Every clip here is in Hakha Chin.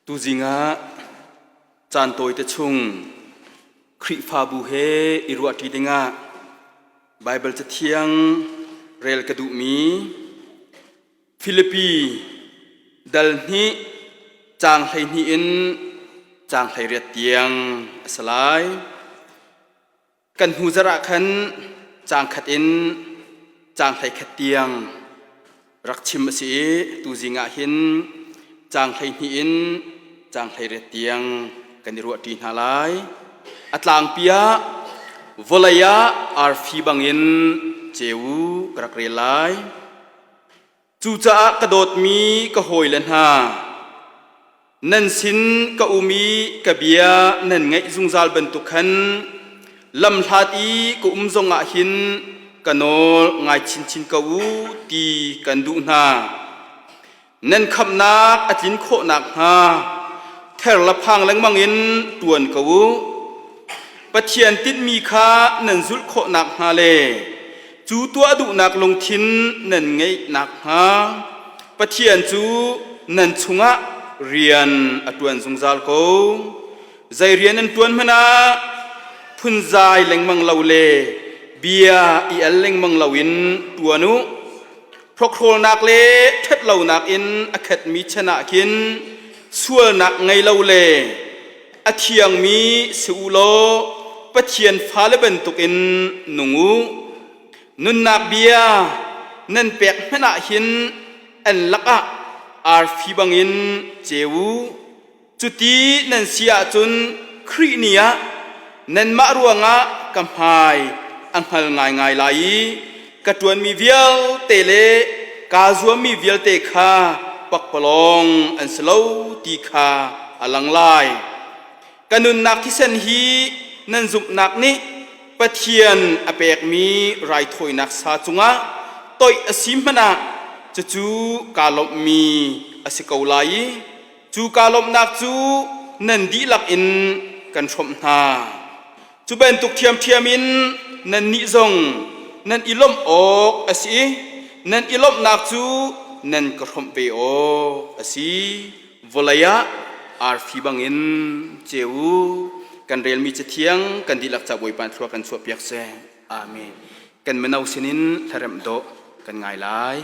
Tuzing ah caan tawite chung Khrihfabu he i ruahṭi dingah Baibal Cathiang rel ka duhmi Filipi dal hnih caang 12 in caang 18 tiang a si lai. Kan hnu zarh ah khan caang khat in caang 11 tiang rak chim a si i tuzing ah hin caang 12 in caang 18 tiang kan i ruahṭi hna lai. A tlangpi ah vawlei ah arfi bangin ceu ka rak rel lai. Cucaah ka dawtmi ka hawile hna, nan sin ka um i ka bia nan ngaih zungzal bantuk khan lamhlat i ka um zongah hin ka nawl ngai chinchin ko u ti kan duh hna. Nan khamhnak a tlin khawh nakhnga ther le phang lengmang in ṭuan ko u. Pathian tinhmi kha nan zulh khawh nakhnga le cu tuah duhnak lungthin nan ngeih nakhnga Pathian cu nan chungah rian a ṭuan zungzal ko. Zei rian an ṭuan hmanh ah phunzai lengmang lo le bia i al lengmang loin ṭuan u. Hrokhrawlnak le ṭhatlonak in a khatmi chan ah khin sualnak ngei lo le a thiangmi si u law Pathian fale bantukin nung u. Nunnak bia nan pek hmanh ah hin an lakah arfi bangin ceu u. Cuti nan si ahcun Khrih ni ah nanmah ruangah ka hmai a hngal ngaingai lai i ka ṭuanmi vialte le kaa zuammi vialte kha pakpalawng an si lo ti kha a lang lai. Ka nunnak thisen hi nan zumhnak nih Pathian a pekmi raithawinak sa cungah toih a si hmanh ah cucu kaa lawmhmi a si ko lai i Cu kaa lawmhnak cu nan dihlak in kan hrawmh hna. Cu bantuk ṭhiamṭhiam in nannih zong nan i lawmh awk a si i nan i lawmhnak cu nan ka hrawmh ve awk a si. Vawlei ah arfi bangin ceu u. Kan relmi cathiang kan dihlak ca Bawipa thlua kan chuahpiak seh. Amen. Kan mino sinin hlaremh dawh kan ngai lai.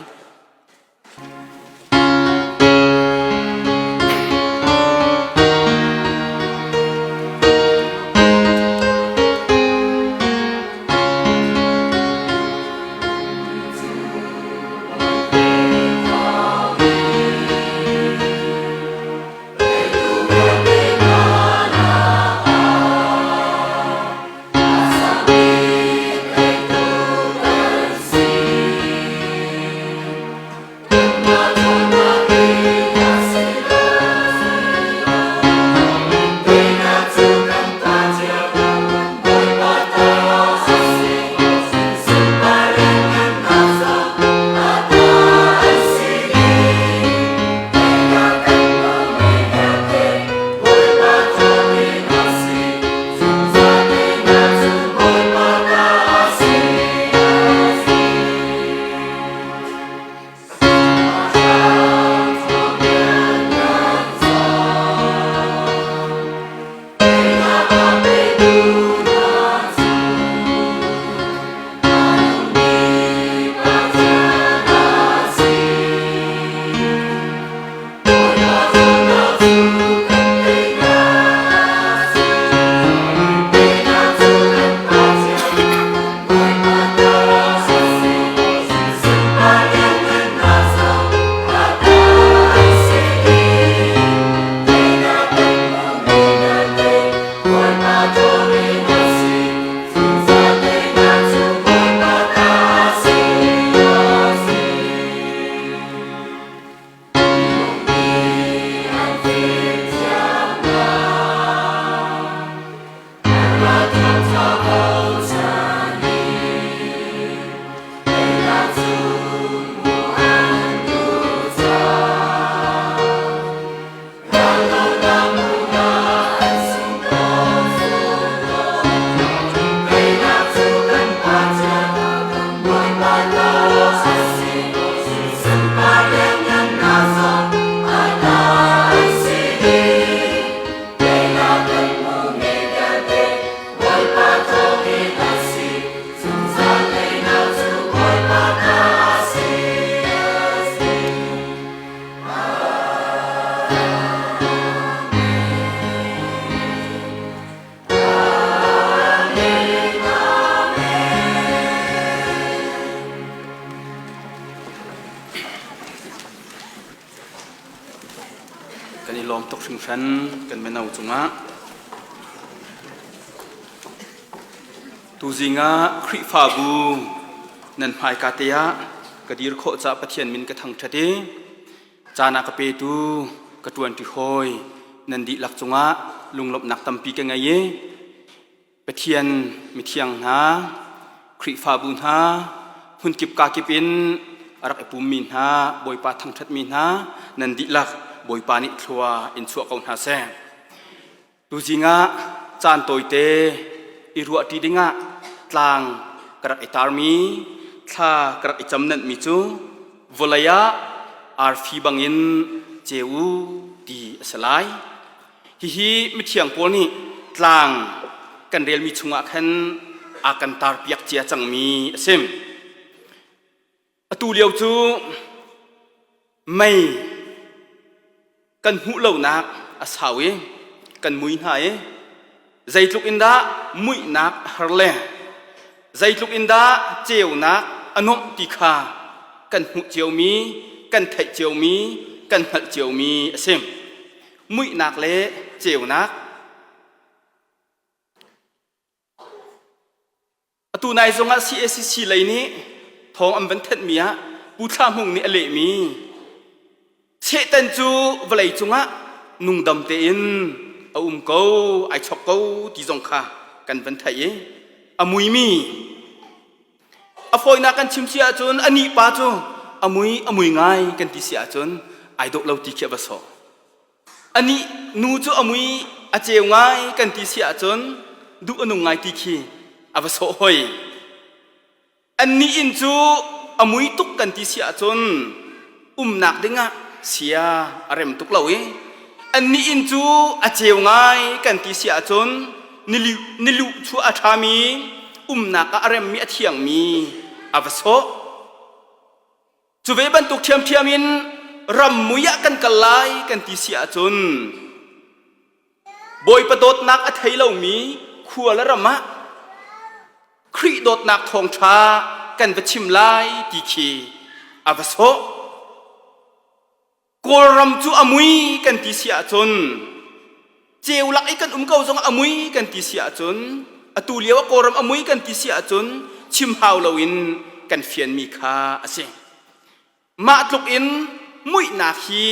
hringhran kan mino cungah. Tuzing ah Khrihfabu nan hmaika te ah ka dir khawh caah Pathian min ka thangṭhat i caan a ka petu ka ṭuanṭi hawi nan dihlak cungah lunglawmhnak tampi ka ngei i Pathian mithiang hna, Khrihfabu hna, hmunkip kakip in a rak i pummi hna, Bawipa thangṭhatmi hna nan dihlak Bawipa nih thlua in chuah ko hna seh. Tuzing ah caan tawite i ruahṭi dingah tlang ka rak i tarmi, thla ka rak i camnanhmi cu vawlei ah arfi bangin ceu u ti a si lai. Hihi mithiang Paul nih tlang kan relmi chungah khan a kan tarpiak cia cangmi a si. Atu lio cu mei kan hmuh lonak a sau i kan mui hna i zeitluk in dah muihnak a har le zeitluk in dah ceunak a nuamh ti kha kan hmuh ciomi, kan theih ciomi, kan hngalh ciomi a si. Muihnak le ceunak Atu nai zongah CACC lei nih thawng an van thenhmi ah Pu Thla Hmung nih a lehmi Satan cu vawlei cungah nungdam tein a um ko, ai chok ko ti zong kha kan van theih i a muimi a fawinak kan chim si ahcun a nih pa cu a mui a mui ngai kan ti si ahcun ai dawh lo ti khi a va sawh. Anih nu cu a mui a ceu ngai kan ti si ahcun duh a nung ngai ti khi a va sawh hoi. Annih inn cu a mui tuk kan ti si ahcun umnak dingah sia a rem tuk lo i annih inn cu a ceu ngai kan ti si ahcun niluh chuah a ṭhami umnak ah a remmi a thiangmi a va sawh. Cu ve bantuk ṭhiamṭhiam in ram mui ah kan kal lai kan ti si ahcun Bawipa dawtnak a thei lomi khua le ram ah Khrih dawtnak thawngṭha kan va chim lai ti khi a va sawh. Kawlram cu a mui kan ti si ahcun ceu lak i kan um ko zong a mui kan ti si ahcun atu lio ah Kawlram a mui kan ti si ahcun chim hau loin kan fianmi kha a si. Mah tluk in muihnak hi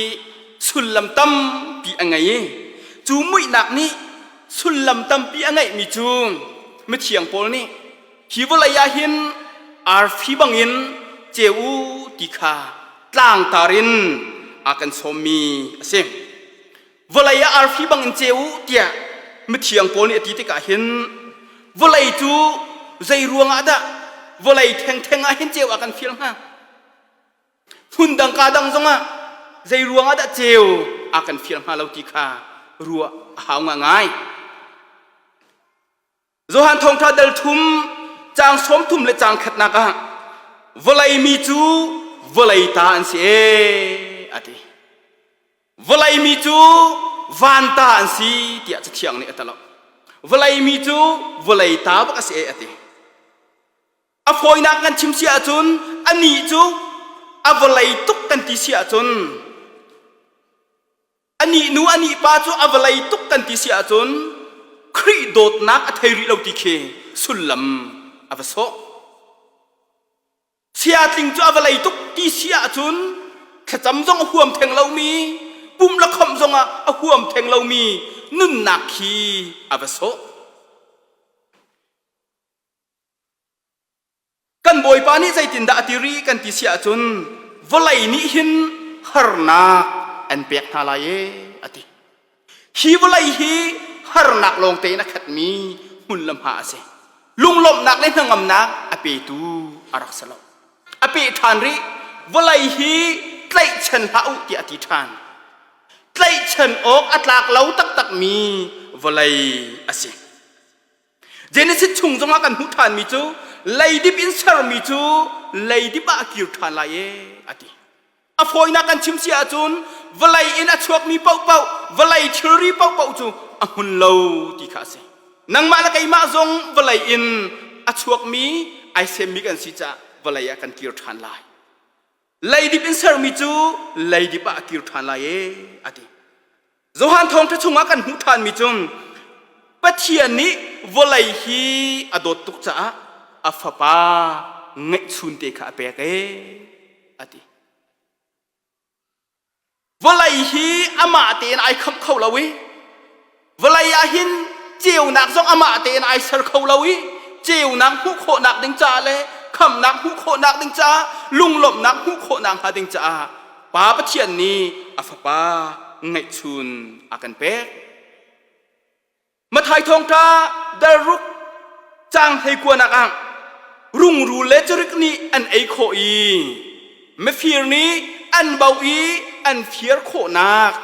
sullam tampi a ngei i cu muihnak nih sullam tampi a ngeihmi cu mithiang Paul nih hi vawlei ah hin arfi bangin ceu u ti kha tlangtar in a kan sawmmi a si. Vawlei ah arfi bangin ceu u tiah mithiang Paul nih a ti tikah hin vawlei cu zei ruangah dah vawlei thengtheng ah hin ceu a kan fial hnga? Hmun dang ka dang zongah zei ruangah dah ceu a kan fial hnga lo ti kha ruah a hau ngai. Johan Thawngṭha dal thum caang 30 le caang khatnak ah vawlei mi cu vawlei ta an si ee a ti. Vawlei mi cu van ta an si tiah Cathiang nih a ti lo. Vawlei mi cu vawlei ta bak a si ee a ti. A fawinak kan chim si ahcun anih cu a vawlei tuk kan ti si ahcun Anih nu anih pa cu a vawlei tuk kan ti si ahcun Khrih dawtnak a thei rih lo ti khi sullam a va sawh. Siatling cu a vawlei tuk ti si ahcun thlacam zong a huam theng lomi, pum le khomh zongah a huam theng lomi nunnak khi a va sawh. Kan Bawipa nih zeitindah a ti rih kan ti si ahcun vawlei nih hin harnak an pek hna lai e a ti. Hi vawlei hi harnak lawng tein a khatmi hmun le hma a si. Lunglawmhnak le hnangamnak a petu a rak si lo. A peh ṭhan rih vawlei hi tlaihchan hlah u tiah a ti ṭhan. Tlaihchan awk a tlak lo taktakmi vawlei a si. Genesis chung zongah kan hmuh ṭhanmi cu leidip in sermi cu leidip ah a kir ṭhan lai e a ti. A fawinak kan chim si ahcun vawlei in a chuakmi paohpaoh vawlei thilri paohpaoh cu a hmun lo ti kha a si. Nangmah le keimah zong vawlei in a chuakmi ai semmi kan si caah vawlei ah kan kir ṭhan lai. Leidip in sermi cu leidip ah a kir ṭhan lai e a ti. Johan thawngṭha chungah kan hmuh ṭhanmi cu Pathian nih vawlei hi a dawt tuk caah a fapa ngeihchunte kha a pek ee a ti. Vawlei hi amah tein ai khamh kho lo i vawlei ah hin ceunak zong amah tein ai ser kho lo i ceunak hmuh khawhnak ding caah le khamhnak hmuh khawhnak ding caah lunglawmhnak hmuh khawhnak hnga ding caah Pa Pathian nih a fapa ngeihchun a kan pek. Mathai thawngṭha dal ruk caang hleikuanak ah rungrul le cirik nih an ei khawh i mifir nih an bauh i an fir khawhnak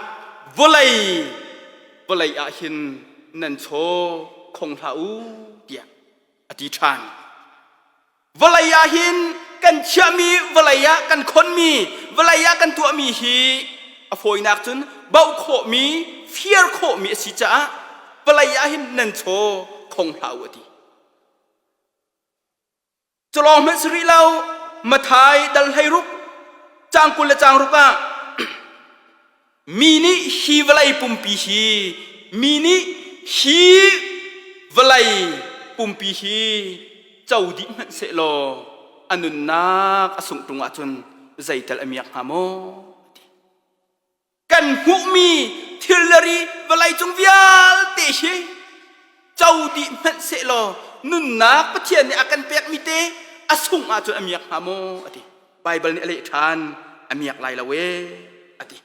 vawlei vawlei ah hin nan chaw khong hlah u tiah a ti ṭhan. Vawlei ah hin kan chiahmi vawlei ah kan khonmi vawlei ah kan tuahmi hi a fawinak cun bauh khawhmi fir khawhmi a si caah vawlei ah hin nan chaw khong hlah u a ti. Culawng hmanh si rih lo Mathai dal 16 caang 20 le caang ruk ah Mi nih hi vawlei pumpi hi mi nih hi vawlei pumpi hi co dih hmanh sehlaw a nunnak a sungh ṭung ahcun zeital a miak hnga maw? A ti. Kan hmuhmi thil le ri vawlei cung vialte hi co dih hmanh sehlaw nunnak Pathian nih a kan pekmi te a sungh ahcun a miak hnga maw? A ti. Baibal nih a leh ṭhan a miak lai lo ee a ti.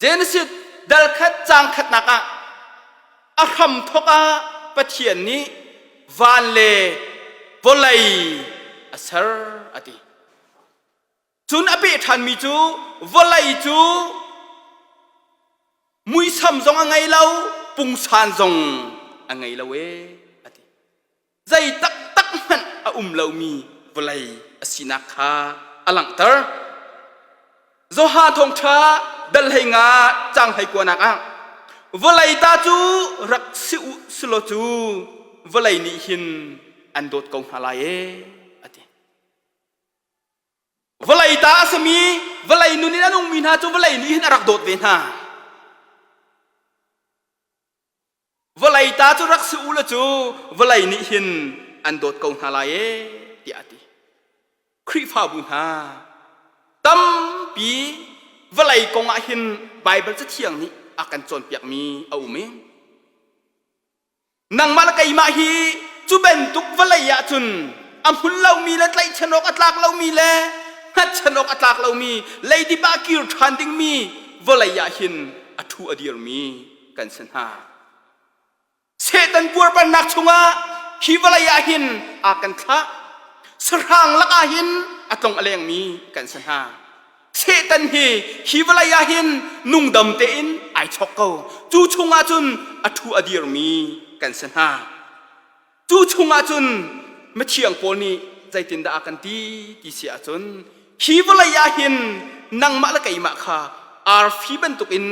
Genesis dal khat caang khatnak ah a hram thawk ah Pathian nih van le vawlei a ser a ti. Cun a peh ṭhanmi cu vawlei cu muisam zong a ngei lo, pungsan zong a ngei lo ee a ti. Zei taktak hmanh a um lomi vawlei a sinak kha a langhter. Johan thawngṭha dal 15 caang 29 ah vawlei ta cu rak si u selaw cu vawlei nih hin an dawt ko hna lai ee a ti. Vawlei ta a simi vawlei nun in a nungmi hna cu vawlei nih hin a rak dawt ve hna. Vawlei ta cu rak si u law cu vawlei nih hin an dawt ko hna lai ee tiah a ti. Khrihfabu hna tampi vawlei kong ah hin Baibal Cathiang nih a kan cawnpiakmi a um i nangmah le keimah hi cu bantuk vawlei ah cun a hmun lomi le tlaihchan awk a tlak lomi le hngatchan awk a tlak lomi leidip ah kir ṭhan dingmi vawlei ah hin a ṭhu a dirmi kan si hna. Satan buarpannak chungah hi vawlei ah hin a kan thlah. Sahrang lakah hin a tlong a lengmi kan si hna. Satan hi hi vawlei ah hin nungdam tein ai chok ko. Cu chungah cun a ṭhu a dirmi kan si hna. Cu chungah cun mithiang pawl nih zeitindah a kan ti ti si ahcun hi vawlei ah hin nangmah le keimah kha arfi bantukin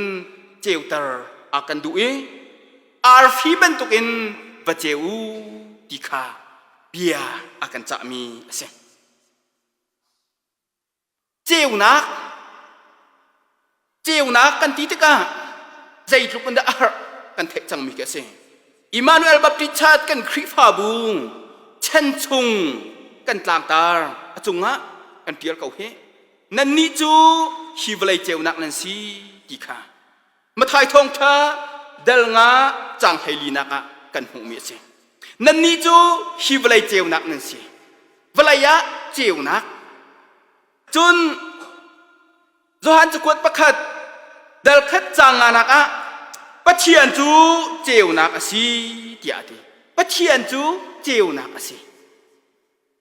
ceuter a kan duh i arfi bantukin va ceu u ti kha bia a kan cahmi a si. Ceunak ceunak kan ti tikah zeitluk in dah a herh kan theih cangmi khi a si. Emmanuel Baptist Church kan Khrihfabu chan chung kan tlangtar a cungah kan ṭial ko hih. Nannih cu hi vawlei ceunak nan si ti kha Mathai thawngṭha dal nga caang 14nak ah kan hmuhmi a si. Nannih cu hi vawlei ceunak nan si. Vawlei ah ceunak. Cun Johan cakuat pakhat dal khat caang nganak ah Pathian cu ceunak a si tiah a ti. Pathian cu ceunak a si.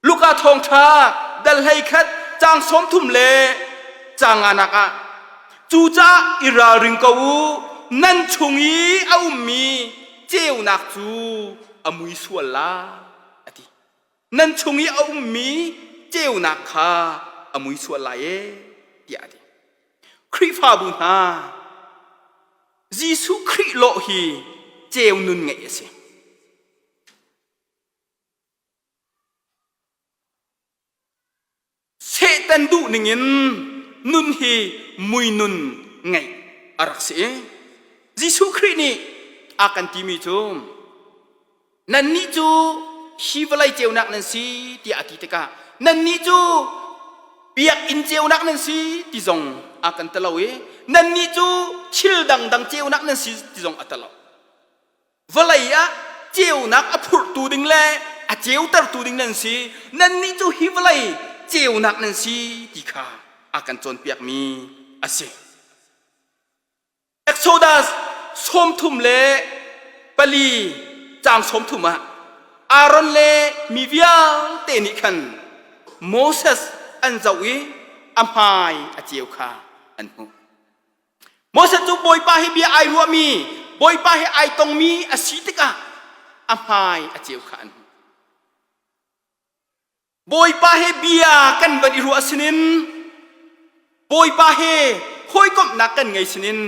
Luka thawngṭha dal 11 caang 30 le caang nganak ah cucaah i ralring ko u nan chung i a ummi ceunak cu a mui sual la a ti. Nan chung i a ummi ceunak kha a mui sual lai e tiah a ti. Khrihfabu hna Jesuh Khrih lawh hi ceu nun ngeih a si. Satan duh ningin nun hi mui nun ngeih a rak si i. Jesuh Khrih nih a kan timi cu nannih cu hi vawlei ceunak nan si tiah a ti tikah nannih cu biakinn ceunak nan si ti zong a kan ti lo i nannih cu thil dangdang ceunak nan si ti zong a ti lo. Vawlei ah ceunak a phurhtu ding le a ceutertu ding nan si. Nannih cu hi vawlei ceunak nan si ti kha a kan cawnpiakmi a si. Exodus 34 caang 30 ah Aaron le mi vialte nih khan Moses an zoh i a hmai a ceu kha an hmuh. Moses cu Bawipa he bia ai ruahmi, Bawipa he ai tongmi a si tikah a hmai a ceu kha an hmuh. Bawipa he bia kan van i ruah sinin Bawipa he hawikomhnak kan ngei sinin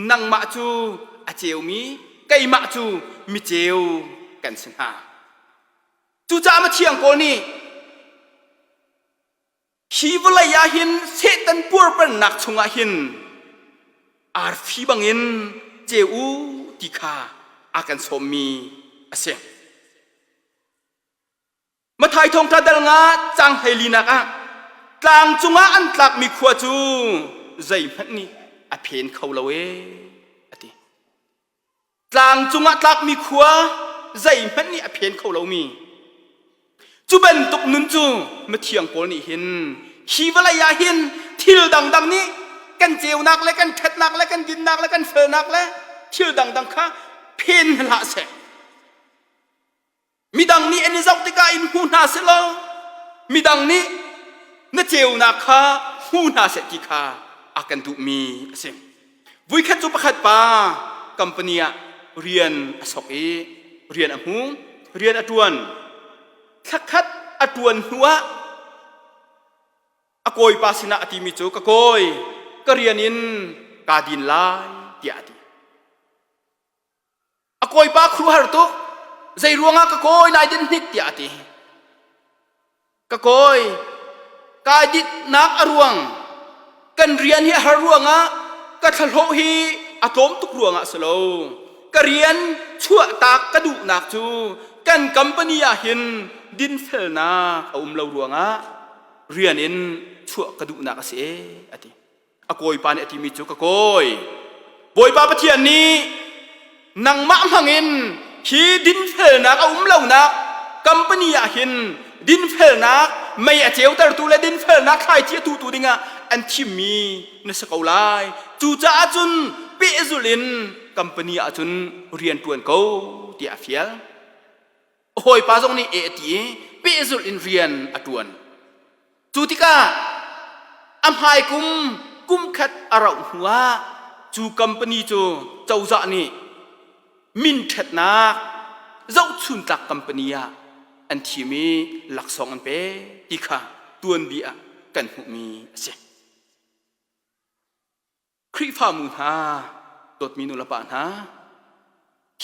nangmah cu a ceumi keimah cu miceu kan si hna. Cucaah Mathiang Paul nih hi vawlei ah hin Satan puarpernak chungah hin arfi bangin ceu u ti kha a kan sawmmi a si. Mathai thawngṭha dal nga caang 14nak ah tlang cungah an tlakmi khua cu zeihmanh nih a phen kho lo ee a ti. Tlang cungah tlakmi khua zeihmanh nih a phen kho lomi cu bantuk nun cu mithiang pawl nih hin hi vawlei ah hin thil dangdang nih kan ceunak le kan ṭhatnak le kan dinnak le kan felnak le thil dangdang kha phen hlah seh. Midang nih an i zoh tikah in hmu hna seh law midang nih na ceunak kha hmu hna seh ti kha a kan duhmi a si. Vuikhat cu pakhat pa company ah rian a sok i rian a hmu, rian a ṭuan. Thlakhat a ṭuan hnuah a kawipa sinah a timi cu ka kawi, ka rian in kaa din lai tiah a ti. A kawipa khuaruahhar tuk. Zei ruangah ka kawi nai din hnik tiah a ti. Ka kawi, kai ditnak a ruang kan rian hi a har ruangah ka thlahlawh hi a tlawm tuk ruangah si lo. Ka rian chuahtak ka duhnak cu kan company ah hin dinfelnak a um lo ruangah rian in chuah ka duhnak a si ee a ti. A kawipa nih a timi cu ka kawi Bawipa Pathian nih nangmah hmangin hi dinfelnak a um lonak company ah hin dinfelnak mei a ceutertu le dinfelnak thlaici a tutu dingah an thimmi na si ko lai. Cucaah cun pehzulh in company ah cun rian ṭuan ko tiah a fial. A hawipa zong nih e a ti i pehzulh in rian a ṭuan. Cu tikah a hmai kum kum khat a rauh hnuah cu company cu cozah nih min ṭhatnak zohchuntlak company ah an thim i laksawng an pek ti kha tuanbia ah kan hmuhmi a si. Khrihfamu hna, dawtmi nulepa hna,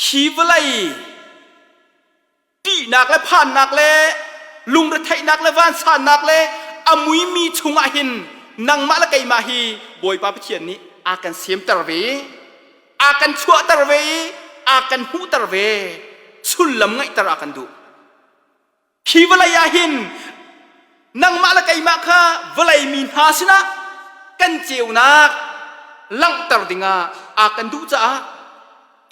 hi vawlei ṭihnak le phannak le lungretheihnak le vansannak le a muimi chungah hin nangmah le keimah hi Bawipa Pathian nih a kan semter ve, a kan chuahter ve i a kan hmuhter ve, sullam ngeihter a kan duh. Hi vawlei ah hin nangmah le keimah kha vawlei mi hna sinah kan ceunak langhter dingah a kan duh caah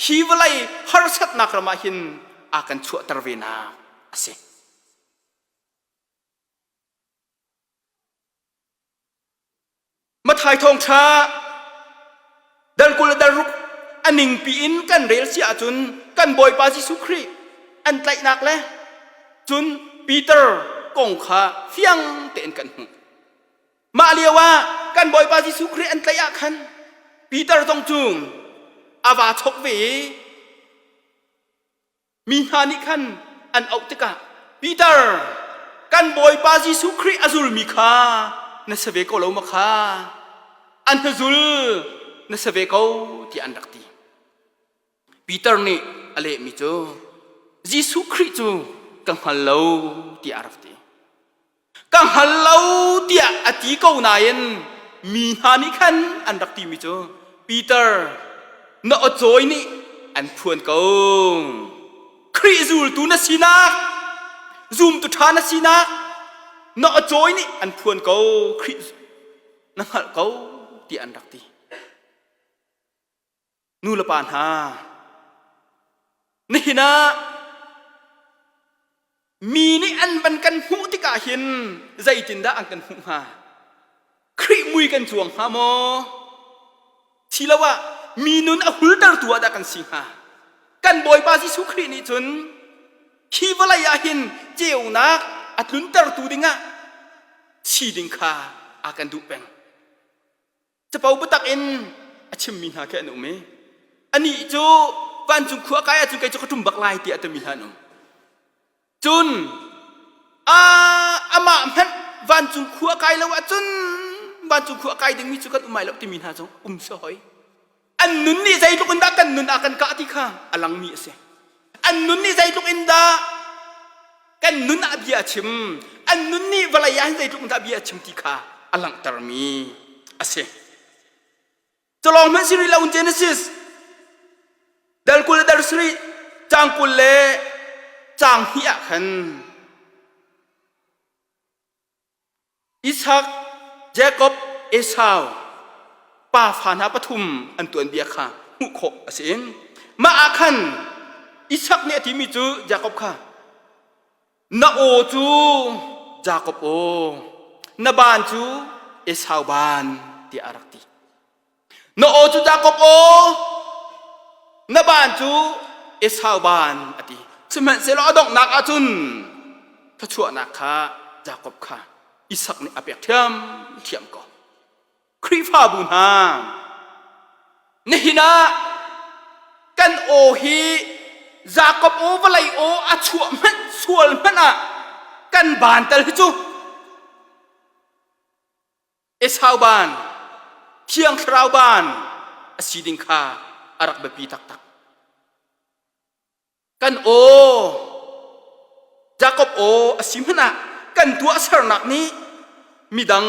hi vawlei harsatnak ram ah hin a kan chuahter ve nak a si. Mathai thawngṭha dal 20 le dal ruk a ningpi in kan rel si ahcun kan Bawipa Jesuh Khrih an tlaihnak le cun Peter kong kha fiang tein kan hmuh. Mah lio ah kan Bawipa Jesuh Khrih an tlaih ah khan Peter zong cu a vaa chok ve i Mi hna nih khan an auh tikah Peter, kan Bawipa Jesuh Khrih a zulmi kha na si ve ko lo ma kha? An hnuzul na si ve ko tiah an rak ti. Peter nih a lehmi cu Jesuh Khrih cu ka hngal lo tiah a rak ti. Ka hngal lo tiah a ti ko nain mi hna nih khan an rak timi cu Peter. Na aw-cawi nih an phuan ko. Khrih zultu na sinak, zumtu ṭha na sinak, na aw-cawi nih an phuan ko. Khrih na hngalh ko tiah an rak ti. Nu le pa hna, nihin ah mi nih an van kan hmuh tikah hin zeitindah an kan hmuh hnga? Khrih mui kan cuang hnga maw? Siloah mi nun a hultertu ah dah kan si hnga? Kan Bawipa Jesuh Khrih nih cun hi vawlei ah hin ceunak a tluntertu dingah si ding kha a kan duh peng. Capo biatak in a chimmi hna khi an um i anih cu vancung khua kai ahcun kei cu ka ṭum bak lai tiah a timi hna an um. Cun amah hmanh vancung khua kai lo ahcun vancung khua kai dingmi cu kan um ai lo timi hna zong um si hoi. An nun nih zeitluk in dah kan nun ah kan kah ti kha a langmi a si. An nun nih zeitluk in dah kan nun ah bia a chim, an nun nih vawlei ah hin zeitluk in dah bia a chim ti kha a langhtermi a si. Culawng hmanh si rih lo in Genesis dal 20 le dal 7 caang 20 le caang hnih ah khan Isak, Jakob, Esau pa fa hna pathum an tuanbia kha hmuh khawh a si. Mah ah khan Isak nih a timi cu Jakob kha na aw cu Jakob aw, na baan cu Esau baan tiah a rak ti. Na aw cu Jakob aw, na baan cu Esau baan a ti. Sihmanhsehlaw a donghnak ah cun thluachuahnak kha Jakob kha Isak nih a pek ṭhiamṭhiam ko. Khrihfabu hna, nihin ah kan aw hi Jakob aw vawlei aw a chuah hmanh sual hmanh ah kan baan tal hi cu Esau baan, Thiang Thlarau baan a si ding kha a rak biapi taktak. Kan aw, Jakob aw a si hmanh ah kan tuahsernak nih midang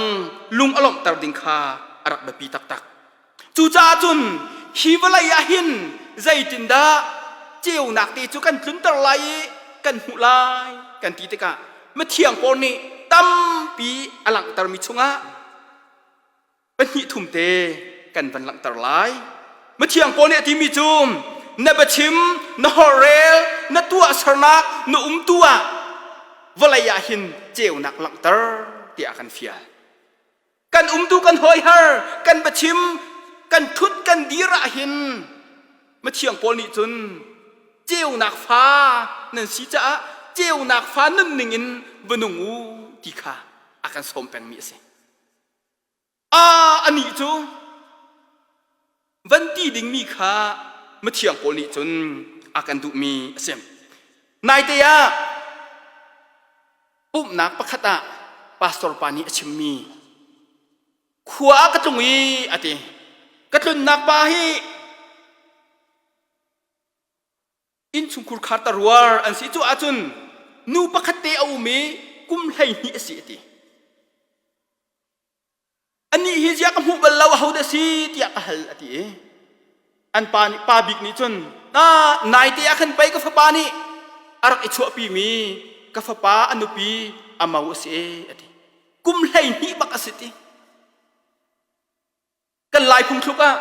lung a lawmhter ding kha a rak biapi taktak. Cucaah cun hi vawlei ah hin zeitindah ceunak te cu kan tlunter lai i kan hmuh lai kan ti tikah mithiang Paul nih tampi a langhtermi chungah pahnih thum te kan van langhter lai. Mithiang Paul nih a timi cu na biachim, na holhrel, na tuahsernak, na umtu ah vawlei ah hin ceunak langhter tiah a kan fial. Kan umtu kan hawihar, kan biachim, kan ṭhut kan dir ah hin mithiang Paul nih cun ceunak fa nan si caah ceunak fa nunning in va nung u ti kha a kan sawm pengmi a si. A anih cu van ti dingmi kha mithiang Paul nih cun a kan duhmi a si. Naite ah pumhnak pakhat ah pastor pa nih a chimmi khua ah ka tlung i a ti. Ka tlunnak pa hi innchungkhur khar taruar an si cu ahcun nu pakhat te a um i kum 12 a si a ti. Anih hi ziah ka hmuh bal lo ahodah si tiah ka hal a ti i an pa nih pa bik nih cun na naite ah khan pei ka fapa nih a rak i chuahpi mi ka fapa a nupi a mo a si a ti. Kum 12 bak a si ti. Kan lai phungthluk ah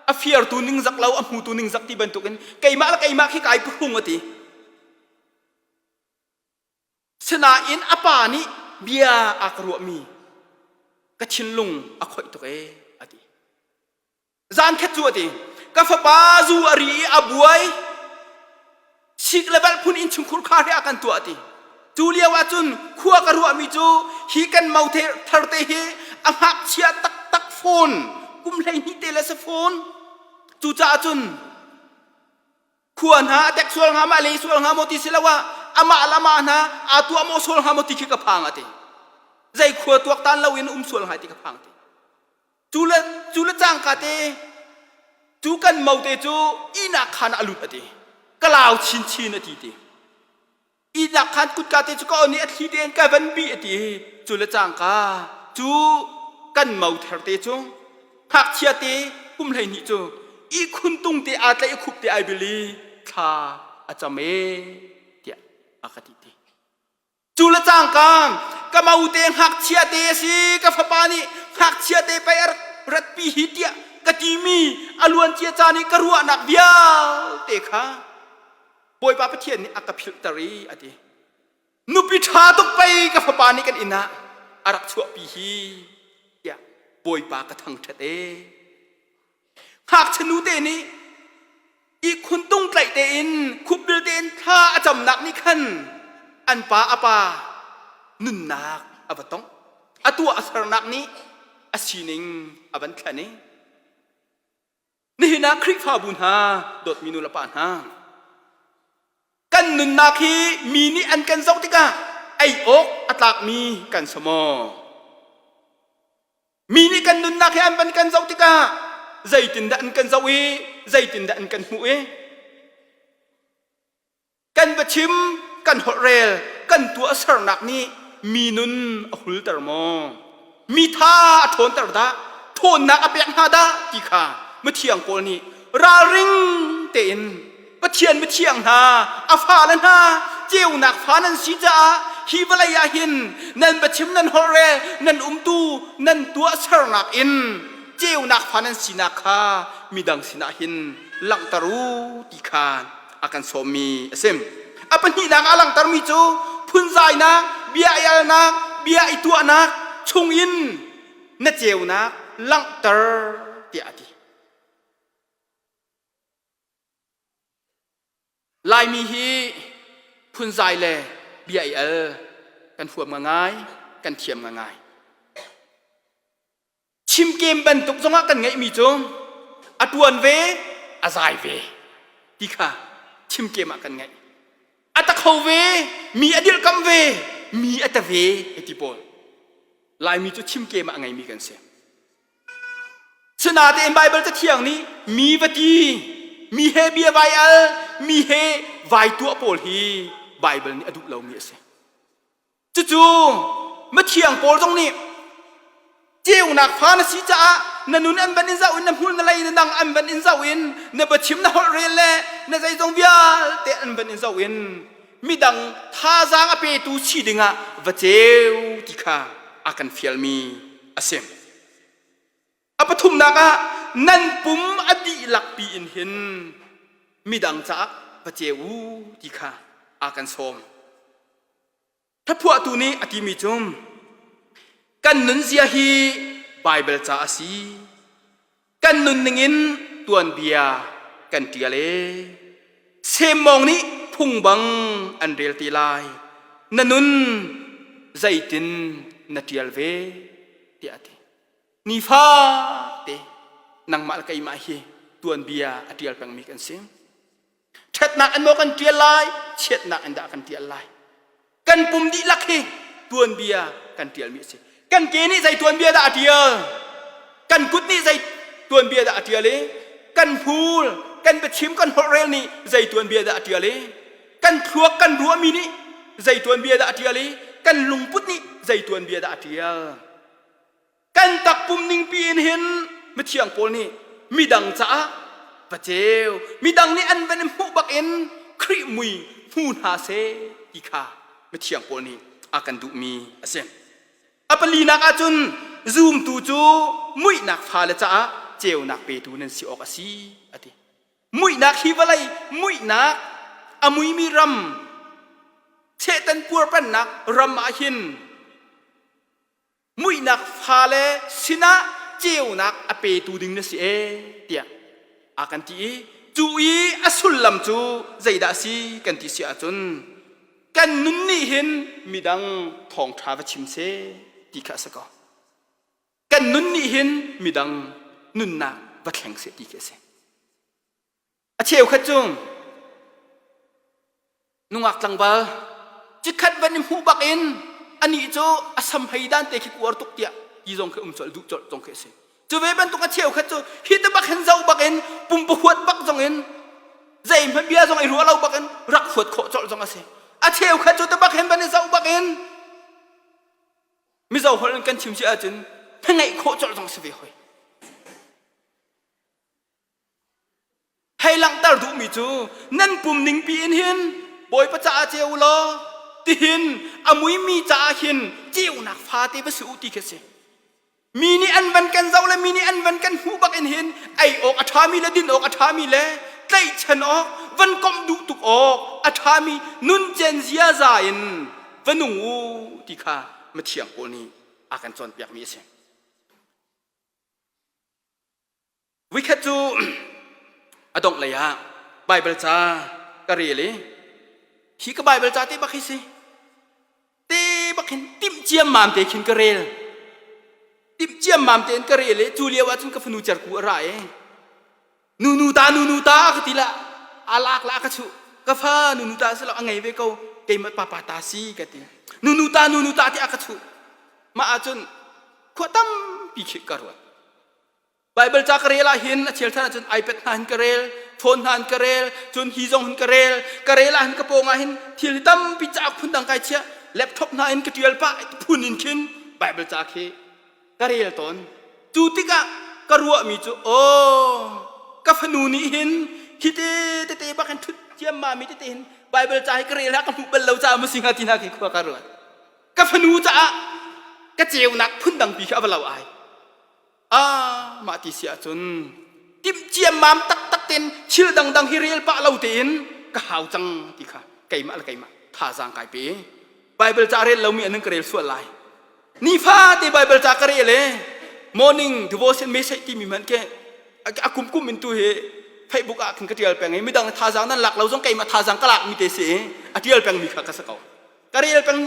a fiartu ningzak lo a hmutu ningzak ti bantukin keimah le keimah khi kai phuhrung a ti. Sinain a pa nih bia a ka ruahmi ka thinlung a khoih tuk ee a ti. Zan khat cu a ti. Ka fapa zu a ri i a buai. Sik le velh phun innchungkhur kha he a kan tuah a ti. Cu lio ah cun khua ka ruahmi cu hi kan mo thar te hi a ngakchia taktak fawn kum 12 te le si fawn. Cucaah cun khua hna a tek sual hnga ma le sual hnga maw ti si lo ah amah le amah hna aa tuah maw sual hnga maw ti khi ka phang a ti zei khua tuak tan lo in um sual hnga ti ka phang ti cu le cu le cangka te cu kan mo te cu ihnak khan a lut a ti ka lau chinchin a ti ti ihnak khan kutka te cu ka on i a thli tein ka van bih a ti cu le cangka cu kan mo ther te cu ngakchia te kum 12 cu. ihkhun tung te aa tlaih i khup te ai bil i thla a cam e tiah a ka ti ti. Cu le cangka ka maute ngakchia te a si ka fapa nih ngakchia te pei a rak ratpi hi tiah ka timi a luancia caan i ka ruahnak vialte kha Bawipa Pathian nih a ka philhter i a ti. Nupi ṭha tuk pei ka fapa nih kan inn ah a rak chuahpi hi tiah Bawipa ka thangṭhat e. Ngakchia nute nih ihkhun tung tlaih tein khupbil tein thla a camnak nih khan an pa a pa nunnak a va tongh. A tuah a sernak nih a sining a van thlen i Nihin ah Khrihfabu hna dawtmi nu le pa hna kan nunnak hi mi nih an kan zoh tikah ei awk a tlakmi kan si maw? Mi nih kan nunnak hi an van kan zoh tikah zeitindah an kan zoh i zeitindah an kan hmuh i Kan biachim, kan holhrel, kan tuahsernak nih mi nun a hulter maw? Mi tha a ṭhawnter dah? Ṭhawnnak a pek hna dah? ti kha mithiang Paul nih ralring tein Pathian mithiang hna, a fale hna, ceunak fa nan si caah hi vawlei ah hin nan biachim, nan holhrel, nan umtu, nan tuahsernak in ceunak fa nan sinak kha midang sinah hin langhter u ti kha a kan sawmmi a si. A pahnihnak a langhtermi cu phunzainak, bia i alnak, bia i tuahnak chungin na ceunak langhter tiah a ti. Laimi hi phunzai le bia i al kan huam ngai, kan thiam ngai. Chimkem bantuk zongah kan ngeihmi cu a ṭuan ve, a zai ve ti kha chimkem ah kan ngeih. A ta kho ve, mi a dirhkamh ve, mi a ta ve ti pawl. Laimi cu chimkem ah a ngeimi kan si. Sinatein Baibal Cathiang nih mi va ti, mi he bia vai al, mi he vai tuah pawl hi Baibal nih a duh lomi a si. Cucu mithiang pawl zong nih ceunak fa na si caah na nun an van in zoh in na hmul na lei na dang an van in zoh in na biachim na holh rel le na zeizong vialte an van in zoh in midang thazaang a petu si dingah va ceu ti kha a kan fialmi a si. A pathumnak ah nan pum a dihlak pi in hin midang caah va ceu u ti kha a kan sawm. Hlaphuahtu nih a timi cu kan nunzia hi Baibal ca a si. Kan nunning in tuanbia kan ṭial e. Semmawng nih phung bang an rel te lai. Na nun zeitin na ṭial ve tiah a ti. Nifate nangmah le keimah hi tuanbia a ṭial pengmi kan si. Ṭhatnak in maw kan ṭial lai, chiatnak in dah kan ṭial lai. Kan pum dihlak hi tuanbia kan ṭialmi a si. Kan ke nih zei tuanbia dah a ṭial? Kan kut nih zei tuanbia dah a ṭial i? Kan hmur, kan biachim, kan holhrel nih zei tuanbia dah a ṭial i? Kan thluak, kan ruahmi nih zei tuanbia dah a ṭial i? Kan lungput nih zei tuanbia dah a ṭial? Kan takpum ningpi in hin mithiang pawl nih midang caah va ceu, midang nih an van i hmuh bak in Khrih mui hmu hna seh ti kha mithiang pawl nih a kan duhmi a si. A palinak ahcun zumtu cu muihnak fale caah ceunak petu nan si awk a si a ti. Muihnak hi vawlei muihnak a muimi ram Satan puarpannak ram ah hin muihnak fale sinah ceunak a petu ding na si ee tiah a kan ti i cu i a sullam cu zeidah a si kan ti si ahcun kan nun nih hin midang thawngṭha va chim seh ti kha a si ko. Kan nun nih hin midang nunnak va thleng seh ti khi a si. A cheukhat cu nungak tlangval cikhat van i hmuh bak in anih cu a sam hei dan te khi uar tuk tiah ti zong khi um colh duh colh zong khi a si. Cu ve bantuk a cheukhat cu hi te bak hin zoh bak in pumpa huat bak zong in zeihmanh bia zong i ruah lo bak in rak huat khawh colh zong a si. A cheukhat cu te bak hin van i zoh bak in Mizo holh in kan chim si ahcun hmangaih khawh colh zong a si ve hoi. Hei langhter duhmi cu nan pum ningpi in hin Bawipa caah ceu law tihin a muimi caah hin ceunak fate va si u ti khi si. Mi nih an van kan zoh le mi nih an van kan hmuh bak in hin ei awk a ṭhami le din awk a ṭhami le tlaihchan awk van komh duh tuk awk a ṭhami nuncen ziaza in va nung u ti kha mithiang Paul nih a kan cawnpiakmi a si. Voikhat cu a dongh lei ah Baibal ca ka rel i hi ka Baibal ca te bak hi si te bak hin timh ciammam te khin ka rel timh ciammam tein ka rel i cu lio ah cun ka fanu cerku a ra i nunu ta nunu ta ka ti la a lak la ka chuh ka fa nunu ta si lo a ngei ve ko keimah papa ta si ka ti nunu ta nunu ta ti a ka chuh mah ahcun khua tampi khi ka ruat Baibal ca ka rel ah hin a chel than ahcun iPad hna hin ka rel, phone hna hin ka rel, cun hi zong hin ka rel, ka rel ah hin ka pawng ah hin thil tampi cauk phundang kai chiah, laptop hna in ka tial pah phun in khin Baibal ca khi ka rel tawn. Cu tikah ka ruahmi cu aw ka fanu nih hin hi te tete bak hin thut ciammami tete hin Baibal ca hi ka rel ha ka hmuh bal lo caah maw si hnga ti hna khi khua ka ruat. Ka fanu caah ka ceunak phundang pi khi a va lo ai. Ah, mah ti si ahcun timh ciammam taktak tein thil dangdang hi rel pah lo tein ka hau cang ti kha keimah le keimah thazaang kai pe. Bible ca rel lomi an ka rel sual lai. Nifate Bible ca ka rel e morning devotion message timi hmanh ke a kum kum in tu hi Facebook ah khin ka tial peng i midang thazaang nan lak lo zong keimah thazaang ka lak mi te si i a tial peng mi kha ka si ko. Ka rel peng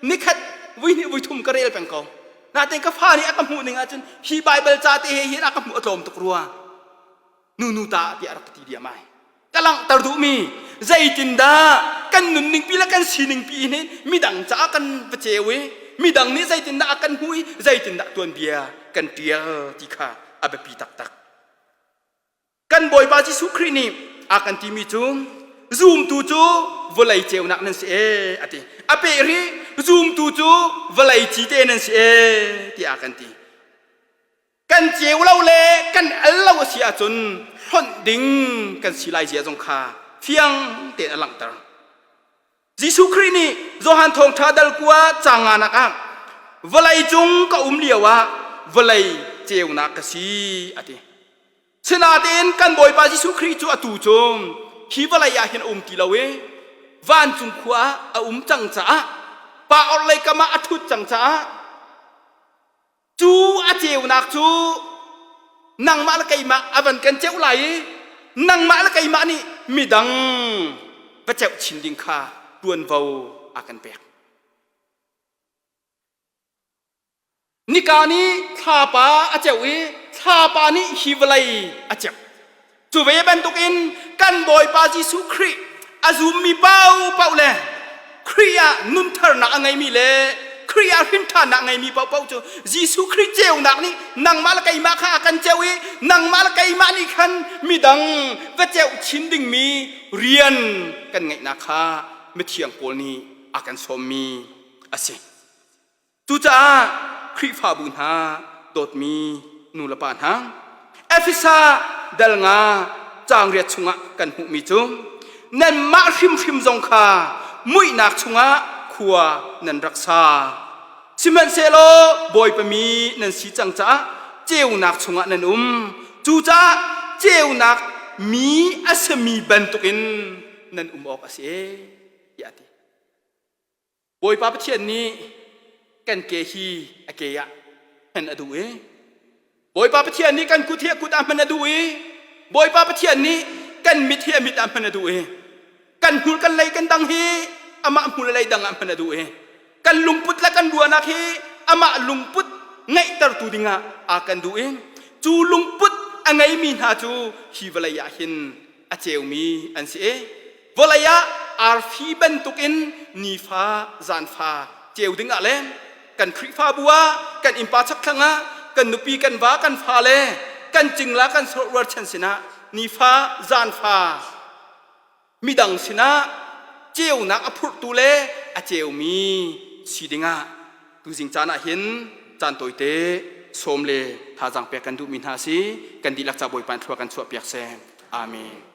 nikhat vui hnih vui thum ka rel peng ko. Natein ka fa nih a ka hmuh ning ahcun hi Baibal ca te he hin a ka hmuh a tlawm tuk rua. Nu nu ta tiah rak ka ti diam ai. Ka langhter duhmi zeitindah kan nunning pi le kan sining pi hin midang caah kan va ceu i midang nih zeitindah a kan hmuh i zeitindah tuanbia kan tial ti kha a biapi taktak. Kan Bawipa Jesuh Khrih nih a kan timi cu zumtu cu vawlei ceunak nan si ee a ti. A peh rih zumtu cu vawlei cite nan si ee tiah a kan ti. Kan ceu lo le kan al lo a si ahcun hlonh ding kan si lai zia zong kha fiang tein a langhter. Jesuh Khrih nih Johan Thawngṭha dal kua caang nganak ah vawlei cung ka um lio ah vawlei ceunak ka si a ti. Sinain kan Bawipa Jesuh Khrih cu atu cu hi vawlei ah hin a um ti lo i vancung khua ah a um cang caah pa orhlei kam ah a ṭhut cang caah Cu a ceunak cu nangmah le keimah a van kan ceuh lai i nangmah le keimah nih midang va ceuh chin ding kha tuanvo a kan pek. Nika nih thlapa a ceuh i thlapa nih hi vawlei a ceuh. Cu ve bantukin kan Bawipa Jesuh Khrih a zummi paohpaoh le Khrih ah nuntharnak a ngeimi le Khrih ah hrinṭhannak a ngeimi paohpaoh cu Jesuh Khrih ceunak nih nangmah le keimah kha a kan ceuh i nangmah le keimah nih khan midang va ceuh chin dingmi rian kan ngeihnak kha mithiang Paul nih a kan sawmmi a si. Cucaah Khrihfabu hna dawtmi nu le pa hna, Efesa dal nga caang riat chungah kan hmuhmi cu nanmah hrimhrim zong kha muihnak chungah khua nan rak sa. Sihmanhsehlaw Bawipa mi nan si cang caah ceunak chungah nan um. Cucaah ceunak mi a simi bantukin nan um awk a si tiah a ti. Bawipa Pathian nih kan ke hi a ke ah hman a duh i Bawipa Pathian nih kan kut hi a kut ah hman a duh i Bawipa Pathian nih kan mit hi a mit ah hman a duh i kan hmur kan lei kan dang hi amah hmur le lei dang ah hman a duh i kan lungput le kan ruahnak hi amah lungput ngeihtertu dingah a kan duh i cu lungput a ngeimi hna cu hi vawlei ah hin a ceumi an si i vawlei ah arfi bantukin nifa zanfa ceu dingah le kan Khrihfabu ah kan innpa chakthlang ah kan nupi kan va kan fale kan cingla kan rualchan sinah nifa zanfa midang sinah ceunak a phurhtu le a ceumi si dingah tuzing caan ah hin caan tawite sawm le thazaang pek kan duhmi hna si kan dihlak ca Bawipa in thlua kan chuah piak seh. Amen.